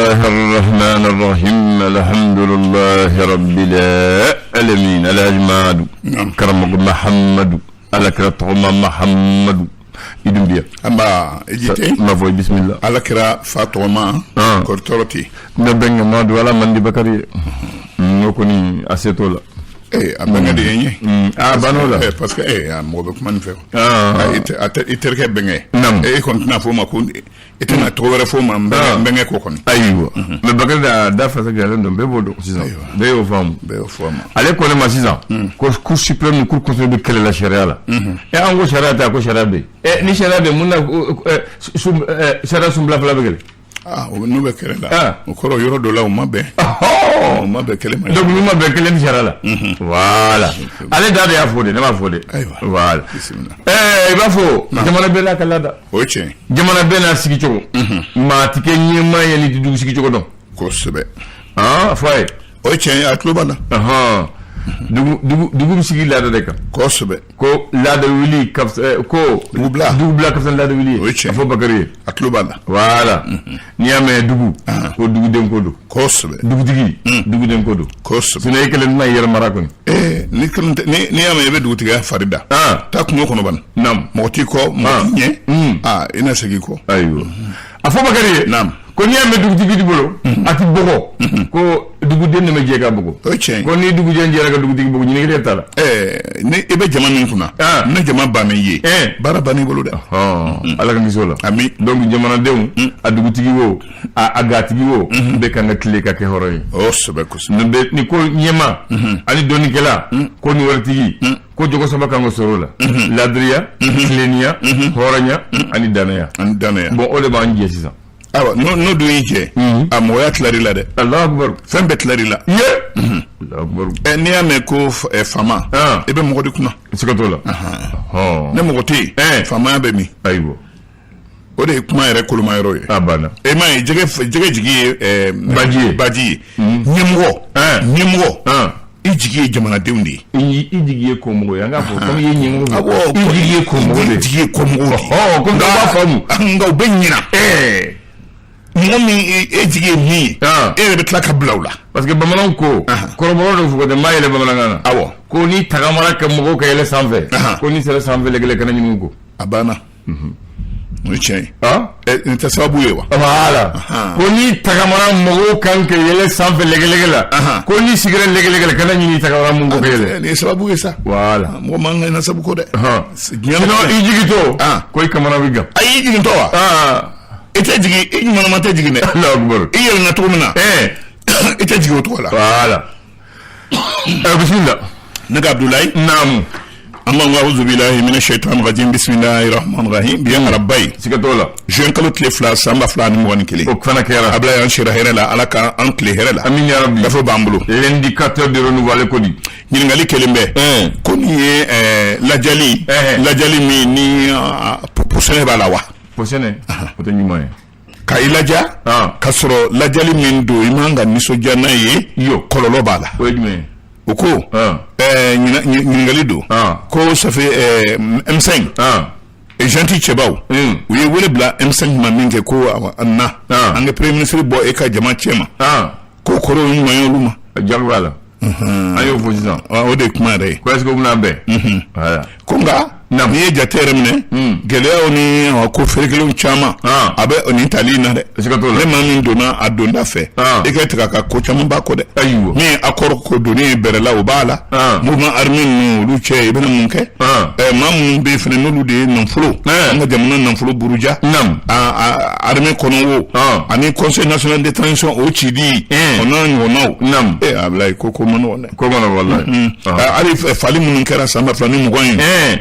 Bismillahir Rahmanir Rahim. Alhamdulillahi Rabbil alamin. Alhaji Madu. Karamɔgɔ Mahamadu. Alakira tɔgɔma Mahamadu. I dun biya. Anba i jite. N b'a fɔ bisimila. Alakira fa tɔgɔma. Kɔri tɔɔrɔ tɛ. Ne bɛnkɛ Madu Ala man di Bakari ye. N ko kɔni a se t'o la. Ee a bɛnkɛ de ye n ye. A ban'o la. Parce que mɔgɔ bɛ kuma nin fɛ. I terikɛ bɛnkɛ. E kɔni tɛna fɔ o ma ko i tɛna tɔgɔ wɛrɛ fɔ o ma n bɛnkɛ ko kɔni. Ayiwa mais Bakari da da fasa gɛlɛn don, bɛɛ b'o dɔn sisan, bɛɛ y'o faamu. Bɛɛ y'o faamu. Ale ko ne ma sisan ko Cour suprême ni Cour constitutionnelle bɛ kɛlɛ la sariya la. An ko sariya tɛ, a ko sariya bɛ yen. Ni sariya bɛ yen, mun na sariya sunbila fila bɛ kɛlɛ? N'u bɛ kɛlɛ la, o kɔrɔ yɔrɔ dɔ la u ma bɛn. U ma bɛn kelen ma. Donc n'u ma bɛn kelen sariya la. Voilà, ale da de y'a fɔ de, ne m'a fɔ de. Ayiwa. Voilà. I b'a fɔ jamana bɛɛ n'a ka laada. O ye tiɲɛ. Jamana bɛɛ n'a sigicogo. Maa ti kɛ ɲɛmaa ye n'i ti dugu sigicogo dɔn. Kosɛbɛ. A fɔ a ye. O ye tiɲɛ ye, a tulo b'a la. Dugu bɛ sigi laada de kan. Kosɛbɛ. Ko laada wuli ka fisa ko. Dugubila. Dugubila ka fisa laada wuli ye. O ye tiɲɛ. A fɔ Bakari ye. A tulo b'a la. Voilà. N'i y'a mɛn dugu, ko duguden ko don. Kosɛbɛ. Dugutigi, duguden ko don. Kosɛbɛ. Sinon e kelen tɛna i yɛrɛ mara kɔni. Ni kelen tɛ, ni y'a mɛn i bɛ dugutigiya fari da. Taa kungo kɔnɔ bani. Naamu. Mɔgɔ t'i kɔ, mɔgɔ t'i ɲɛ. I na segin i kɔ. Ayiwa. A fɔ Bakari ye. Naamu. Ko n'i y'a mɛn dugutigi bolo, a ti bɔgɔ. Ko duguden de bɛ jɛ ka bɔgɔ. O ye tiɲɛ ye. Ko ni duguden jɛra ka dugutigi bɔgɔ, ɲininkali t'a la. Ni i bɛ jama min kunna, ni jama banna i ye, baara banna i bolo dɛ. Ala ka kisi o la. Ami. Donc jamanadenw, a dugutigi wo, a gatigi wo, bɛɛ kan ka tile ka kɛ hɔrɔn ye. O sɛbɛ kosɛbɛ. Ni ko ɲɛma ani dɔnnikɛla, ko ni waritigi, ko jogo saba kan ka sɔrɔ o la: ladiriya, tilennenya, hɔrɔnya ani danaya. Ani danaya. Bon, o de b'an jɛ sisan. Ayiwa, n'o dun y'i jɛ, a mɔgɔya tilar'i la dɛ. Alahu akibaru. Fɛn bɛɛ tilar'i la. Ye. Alahu akibaru. N'i y'a mɛn ko faama, i bɛ mɔgɔ de kunna. Siga t'o la. Ne mɔgɔ tɛ yen, faamaya bɛ min? Ayiwa. O de ye kuma yɛrɛ koloma yɔrɔ ye. A banna. E m'a ye, jɛgɛ jigi ye baji ye. Baji ye. Ɲɛmɔgɔ. Ɲɛmɔgɔ. I jigi ye jamanadenw de ye. I jigi ye kɔmɔgɔ ye, an k'a fɔ komi i ye ɲɛmɔgɔ. Awɔ, i jigi ye kɔmɔgɔ de ye. I jigi ye kɔmɔgɔw de ye. Ko nka u b'a faamu. Nka u bɛ ɲina. Mɔgɔ min e jigi ye min ye, e yɛrɛ bɛ tila ka bila o la. Parce que bamananw ko, kɔrɔbɔrɔ dɔ fɔ ko n b'a yɛlɛ bamanankan na. Awɔ. Ko ni tagamara ka mɔgɔw ka yɛlɛ sanfɛ. Ko n'i sera sanfɛ lɛgɛlɛ kana ɲini ko. A banna. O ye tiɲɛ ye. Nin tɛ sababu ye wa? Voilà. Ko n'i tagamara mɔgɔw kan ka yɛlɛ sanfɛ lɛgɛlɛgɛ la, ko n'i sigira lɛgɛlɛgɛ la, kana ɲini tagamara mun ko ka yɛlɛ. Nin ye sababu ye sa. Voilà. Mɔgɔ man kan na sababu ko dɛ. Sinon i jigintɔ, ko i kamana bɛ gan. Ayi, i jigintɔ wa? I tɛ jigin, i ɲumanama tɛ jigin dɛ. Alahu akibaru. I yɛlɛnna cogo min na, i tɛ jigin o cogo la. Voilà. Bisimila. Ne ka Abudulayi. Naamu. An b'an ko auzubilahi mina shaitan rajim, bisimilahi rahman rahim. Bi ye araba ye. Siga t'o la. Juin kalo tile 2, san 2021. O fana kɛra. Abulayi, an sera hɛrɛ la, Ala ka an tile hɛrɛ la. Amin ya rabbi. Gafe b'an bolo. L'indicateur de renouveau, ale ko di? Ɲininkali kelen bɛ. Ko nin ye lajɛli. Lajɛli min ni pɔsɔnɛ b'a la wa? Pɔsɔnɛ, o tɛ ɲuman ye. Ka i laja, ka sɔrɔ lajɛli min don, i man ka nisɔndiya n'a ye, kɔlɔlɔ b'a la. O ye jumɛn ye? O ko ɲininkali don ko ça fait M5 junte cɛbaw, u ye wele bila M5 ma min kɛ ko na an ka premier ministre bɔ e ka jama cɛ ma, ko kɔrɔ ɲuman ye olu ma. Jago b'a la. An y'o fɔ sisan. O de ye kuma yɛrɛ ye. Ko est-ce que u bɛna bɛn? Voilà. Ko nka n'i ye jate yɛrɛ minɛ, gɛlɛyaw ni ko feerekelenw caman a bɛ nin tali in na dɛ. Siga t'o la. Ne maa min donna a donda fɛ, e ka tigɛ ka ko caman b'a kɔ dɛ. Ayiwa. Min ye accord ko donni ye bɛrɛ la, o b'a la. Mouvement armé ninnu, olu cɛ, i bɛna mun kɛ? Maa minnu bɛ yen fana, n'olu de ye nafolo, an ka jamana nafolo buruja. Armée kɔnɔ wo, ani Conseil national de transition o cili, o n'a ɲɔgɔnnaw. Abulayi, ko ma nɔgɔn dɛ. Ko ma nɔgɔn walayi. Hali fali minnu kɛra san 2020 ye,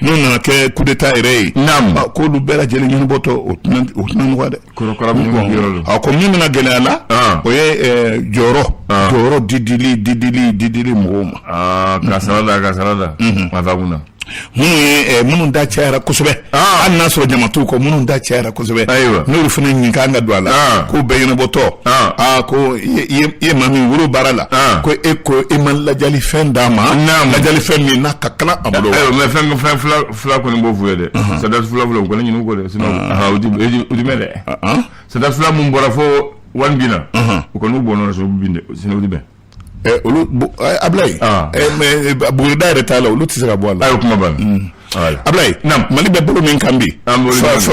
n'o nana kɛ coup d'état yɛrɛ ye, k'olu bɛɛ lajɛlen ɲɛnabɔtɔ, o tɛna nɔgɔya dɛ. A ko min bɛna gɛlɛya la, o ye jɔyɔrɔ didili mɔgɔw ma. Ka sara da, ka sara da a ta kunna. Minnu ye minnu da cayara kosɛbɛ, hali n'a sɔrɔ jama t'u kɔ, minnu da cayara kosɛbɛ, ayiwa, n'olu fana ɲin kan ka don a la, k'o bɛɛ ɲɛnabɔtɔ, aa ko i ye maa min wolo baara la, ko e ko e ma lajali fɛn d'a ma, lajali fɛn min n'a ka kalan a bolo. Ayiwa, mais fɛn fila kɔni b'o f'u ye dɛ. Sɔrɔdasi fila fila, u kana ɲinɛ u kɔ dɛ, sinon u ti mɛn dɛ. Sɔrɔdasi fila mun bɔra fo Wane binna u kɔni b'u bɔ nɔ na u bin dɛ sinon u tɛ bɛn. Olu Ablaye mais bugurida yɛrɛ t'a la, olu tɛ se ka bɔ a la. Ayi, o kuma banna. Ablaye, Mali bɛ bolo min kan bi,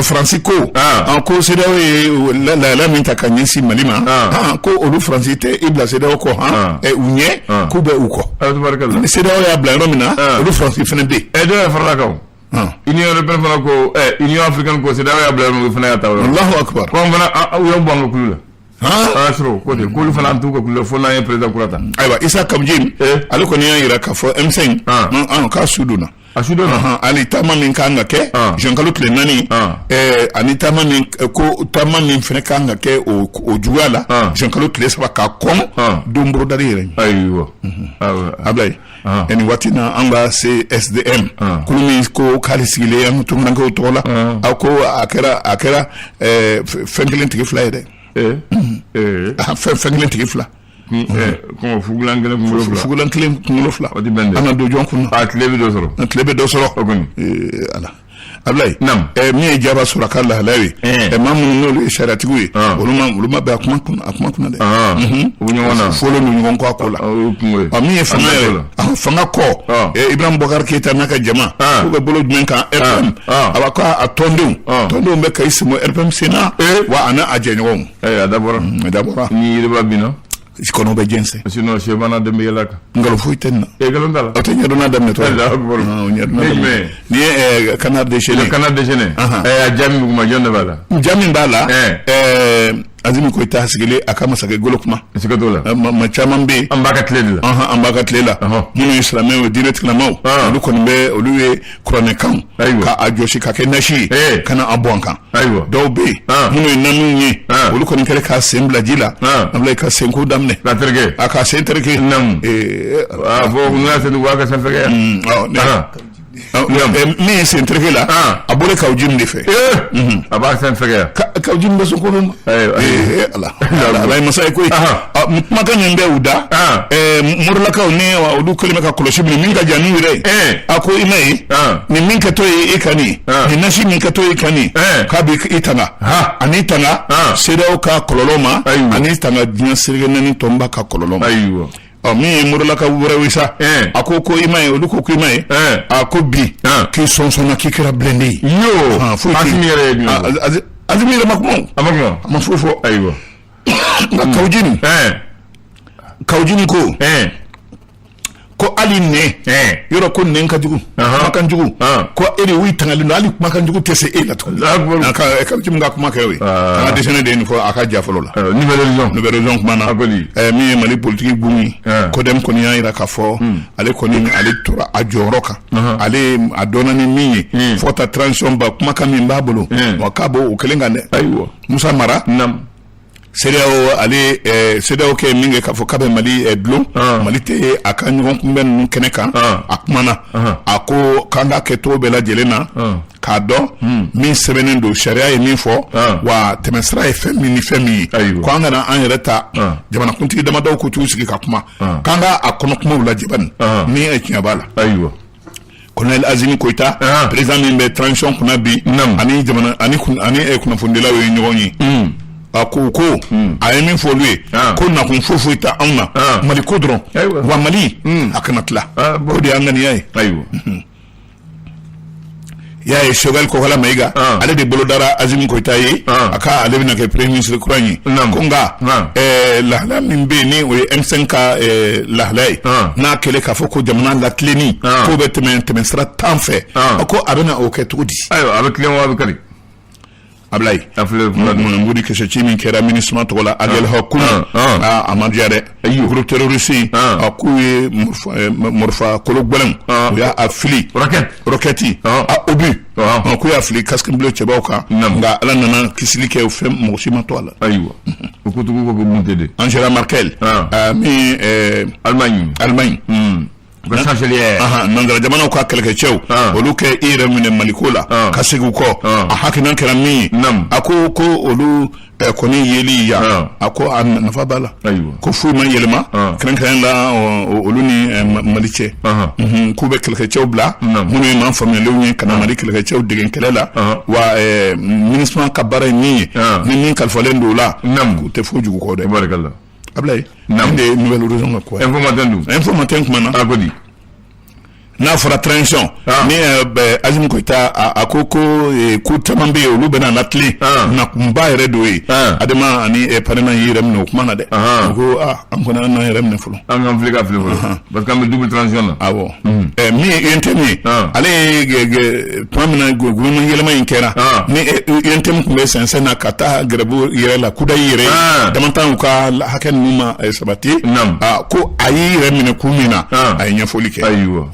Faransi ko ko CEDEAO ye lahala min ta ka ɲɛsin Mali ma, ko olu Faransi tɛ i bila CEDEAO kɔ han, u ɲɛ k'u bɛ u kɔ. Ni CEDEAO y'a bila yɔrɔ min na, olu Faransi fana bɛ yen. Dɔw yɛrɛ farala kan o. Union européenne fana ko, Union africaine ko CEDEAO y'a bila yɔrɔ min, o fana y'a ta o yɔrɔ. Allahu akbar. Ko an fana, u y'an bɔ an ka kulu la. A sɔrɔ ko ten k'olu fana an t'u ka kulu la fo n'an ye président kura ta. Ayiwa, Isa Kawu Jim, ale kɔni y'a jira k'a fɔ M5 k'a su donna. A su donna. Hali taama min kan ka kɛ juin kalo tile 4, ani taama min ko taama min fana kan ka kɛ o juguya la juin kalo tile 3 ka kɔn don bolodali yɛrɛ. Ayiwa. Ablaye, nin waati na an ka CSDM kulu min ko k'ale sigilen an ka tunkarankew tɔgɔ la, a ko a kɛra fɛn kelen tigi fila ye dɛ. Fɛn kelen tigi fila. Fugulan kelen kunkolo fila. Fugulan kelen kunkolo fila. O tɛ bɛn dɛ. An na don jɔn kun na. A tile bɛ dɔ sɔrɔ. Tile bɛ dɔ sɔrɔ. O kɔni. Ala. Ablaye. Min ye Jaba sɔrɔ ka lahala ye. Maa minnu n'olu ye sariyatigiw ye. Olu ma bɛn a kuma kunna dɛ. U bɛ ɲɔgɔn na. Fɔlen don ɲɔgɔn kɔ a ko la. O ye kungo ye. Min ye fanga yɛrɛ. Fanga kɔ. Ibrahim Boubacar Keita n'a ka jama. K'u bɛ bolo jumɛn kan RPM. A b'a ko a tɔndenw. Tɔndenw bɛ ka sen bɔ RPM sen na. Wa a n'a a jɛɲɔgɔnw. A dabɔra. A dabɔra. Ni yiriba binna. Kɔnɔ bɛ jɛnsɛn. Sinon sɛbana den bɛ yɛlɛ a kan. Nkalon foyi tɛ nin na. E nkalon t'a la. O tɛ ɲɛdɔnna daminɛtɔ ye. Ɲɛdɔnna daminɛ. Ni ye canard déchaîné. Canard déchaîné. A ja min kuma jɔn de b'a la. Ja min b'a la. Azimi Goyita sigilen a ka masakɛ golo kuma. Siga t'o la. Maa caman bɛ yen. An b'a ka tile de la. An b'a ka tile la. Minnu ye silamɛw ye, diinɛ tigilamaw. Olu kɔni bɛ olu ye kuranɛkanw. Ka a jɔsi ka kɛ nasi ye. Ka na a bɔn an kan. Ayiwa. Dɔw bɛ yen minnu ye namiw ye, olu kɔni kɛlen k'a sen bila ji la. Ablaye ka senko daminɛ. Ka tereke. A ka sen tereke. Naamu. A fɔ n'u y'a sen u b'a ka sen fɛgɛya. Min ye sen tereke la, a bɔra Kawu Jim de fɛ. A b'a sen fɛgɛya. Kawu Jim bɛ sɔn ko min ma. Ala Ala ye masa ye koyi. Kumakan min bɛ u da, Morilakaw ni olu kɛlen bɛ ka kɔlɔsi minɛ min ka jan n'u yɛrɛ ye. A ko i ma ye nin min kɛtɔ ye e kan nin, nin nasi min kɛtɔ ye kan nin, k'a bɛ i tanga ani tanga CEDEAO ka kɔlɔlɔ ma, ani tanga diɲɛ seleke naani tɔnba ka kɔlɔlɔ ma. Ayiwa. Ɔ min ye Morilaka wɛrɛ ye sa, a ko ko i ma ye, olu ko ko i ma ye, a ko bi k'i sɔnsɔnna k'i kɛra blindé ye. Yoo, Asimi yɛrɛ ye jumɛn fɔ? Asimi yɛrɛ ma kuma o. A ma kuma. A ma foyi fɔ. Ayiwa. Nka Kawu Jim ko. Ko hali nɛn, yɔrɔ ko nɛn ka jugu, kumakan jugu, ko e de y'u tangalen don, hali kumakan jugu tɛ se e la tuguni. Kawu Jim ka kuma kɛra o ye. Canard déchaîné de ye nin fɔ a ka ja fɔlɔ la. Nouvelle Horizon kuma na, min ye Mali politiki gun ye, CODEM kɔni y'a jira k'a fɔ ale kɔni ale tora a jɔyɔrɔ kan. Ale a dɔnna ni min ye, fo ka taa transition ban, kumakan min b'a bolo, wa k'a b'o kelen kan dɛ. Ayiwa. Musa Mara. CEDEAO ale CEDEAO kɛ min kɛ k'a fɔ k'a bɛ Mali dulon, Mali tɛ a ka ɲɔgɔn kunbɛn ninnu kɛnɛ kan, a kumana, a ko k'an ka kɛ cogo bɛɛ lajɛlen na k'a dɔn min sɛbɛnnen don, sariya ye min fɔ, wa tɛmɛsira ye fɛn min ni fɛn min ye, ko an kana an yɛrɛ ta jamanakuntigi damadɔw ko t'u sigi ka kuma, k'an ka a kɔnɔ kumaw lajɛ bani ni tiɲɛ b'a la. Ayiwa. Colonel Azimi Koyita, président min bɛ transition kunna bi, ani jamana ani kunnafonidilaw ye ɲɔgɔn ye. A ko ko a ye min fɔ olu ye, ko nakun foyi foyi tɛ anw na, Mali ko dɔrɔn, wa Mali a kana tila, o de y'an ŋaniya ye. Ayiwa. I y'a ye Choguel Kokala Mayiga, ale de bolo dara Azimi Koyita ye, a ka ale bɛna kɛ premier ministre kura ye. Ko nka lahala min bɛ yen ni o ye M5 ka lahala ye, n'a kɛlen k'a fɔ ko jamana latilenni k'o bɛ tɛmɛ tɛmɛsira 10 fɛ, a ko a bɛna o kɛ cogo di? Ayiwa, a bɛ tilen wa a bɛ kari? Ablaye, mugudi kisɛ ci min kɛra MINUSMA tɔgɔ la Aguelhok kunun, a ma diya dɛ. Groupe terroriste a k'u ye marifa kolo gɛlɛnw, u y'a fili roquette à obus, k'u y'a fili casque bleu cɛbaw kan, nka Ala nana kisili kɛ, fɛn mɔgɔ si ma to a la. Ayiwa, o ko tugu ko mun tɛ de. Angela Merkel min Allemagne. Allemagne. U ka chancelière. Nansara jamanaw ka kɛlɛkɛcɛw olu kɛ i yɛrɛ minɛ Maliko la ka segin u kɔ, a hakilina kɛra min ye, a ko ko olu kɔni yeli yan, a ko a nafa b'a la, ko foyi ma yɛlɛma kɛrɛnkɛrɛn la olu ni Mali cɛ, k'u bɛ kɛlɛkɛcɛw bila minnu ye maa faamuyalenw ye ka na Mali kɛlɛkɛcɛw dege kɛlɛ la, wa MINUSMA ka baara ye min ye, ni min kalifalen don o la, k'u tɛ foyi jugu kɔ dɛ. Ablaye, nin de ye Nouvel Horizon ka ko ye. Info Matin dun? Info Matin kumana. A ko di? N'a fɔra transition ni Assimi Goïta, a ko ko ko caman bɛ yen, olu bɛna latilen, nakunba yɛrɛ dɔ ye. Adema ani Parena y'i yɛrɛ minɛ o kuma na dɛ. U ko an kɔni, an n'an yɛrɛ minɛ fɔlɔ. An k'an fili ka fili fɔlɔ, parce que an bɛ double transition na. Awɔ. Min ye UNTM ye, ale ye tuma min na gouvernement yɛlɛma in kɛra, ni UNTM tun bɛ sɛnsɛn na ka taa grève yɛrɛ la, kudayi yɛrɛ ye damantan, u ka hakɛ ninnu ma sabati, ko a y'i yɛrɛ minɛ kun min na, a ye ɲɛfɔli kɛ. Ayiwa,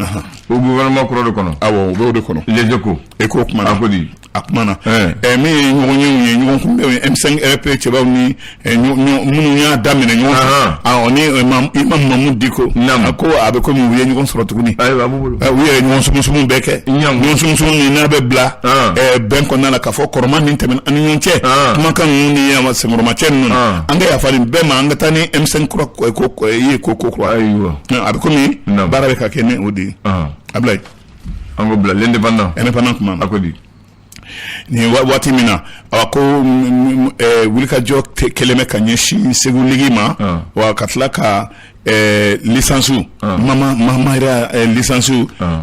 o gouvernement kura de kɔnɔ. Awɔ, u b'o de kɔnɔ. Les Échos. Échos kumana. A ko di? A kumana. Min ye ɲɔgɔnyew ye, ɲɔgɔn kunbɛnw ye, M5 RP cɛbaw ni minnu y'a daminɛ ɲɔgɔn fɛ, ni Imam Mahmoud Dicko, a ko a bɛ komi u ye ɲɔgɔn sɔrɔ tuguni. Ayiwa, a b'u bolo. U yɛrɛ ɲɔgɔn sumusumu bɛɛ kɛ, ɲɔgɔn sumusumu min n'a bɛ bila bɛn kɔnɔna la, k'a fɔ kɔrɔma min tɛmɛna an ni ɲɔgɔn cɛ, kumakan ninnu ni senkɔrɔmacɛ ninnu, an ka yafa nin bɛɛ ma, an ka taa ni M5 kura ko ye ko ko kura. Ayiwa. A bɛ komi baara bɛ ka kɛ ni o de ye. Ablaye. An ko bila L'Indépendant. Indépendant kuma. A ko di? Nin waati min na, a ko wulikajɔ kɛlen bɛ ka ɲɛsin Segu Ligue ma, wa ka tila ka licence Mama Mamaya licence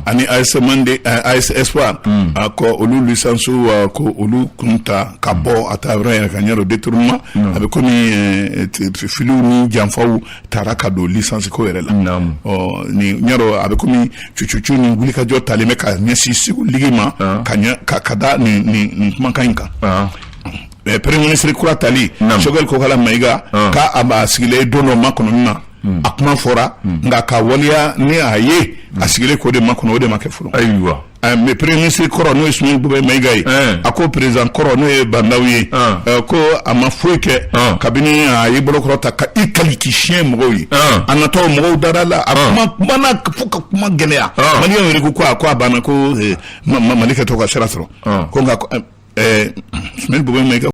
ani AS Mande, AS Espoir, a ko olu licence, ko olu kun ta ka bɔ a ta yɔrɔ yɛrɛ ka ɲɛ dɔn détournement, a bɛ komi filiw ni janfaw taara ka don licence ko yɛrɛ la. Ɔ nin ɲɛ, a bɛ komi cucucu ni wulikajɔ talen bɛ ka ɲɛsin Segu Ligue ma ka ɲɛ ka da nin nin kumakan in kan. Premier ministre kura tali, Choguel Kokalla Maïga, k'a a b'a sigilen don dɔ makɔnɔni na, a kuma fɔra, nka ka waleya ni a ye a sigilen k'o de makɔnɔ, o de ma kɛ fɔlɔ. Ayiwa. Mais premier ministre kɔrɔ, n'o ye Soumaïla Bubé Maïga ye, a ko président kɔrɔ, n'o ye Bah N'Daw ye, ko a ma foyi kɛ kabini a y'i bolo kɔrɔta ka i kali k'i siɲɛ mɔgɔw ye. A natɔ, mɔgɔw dara la, a kuma kumana fo ka kuma gɛlɛya, maliyɛnw yɛrɛ ko ko a banna, ko Mali kɛtɔ ka sira sɔrɔ, ko nka Soumaïla Bubé Maïga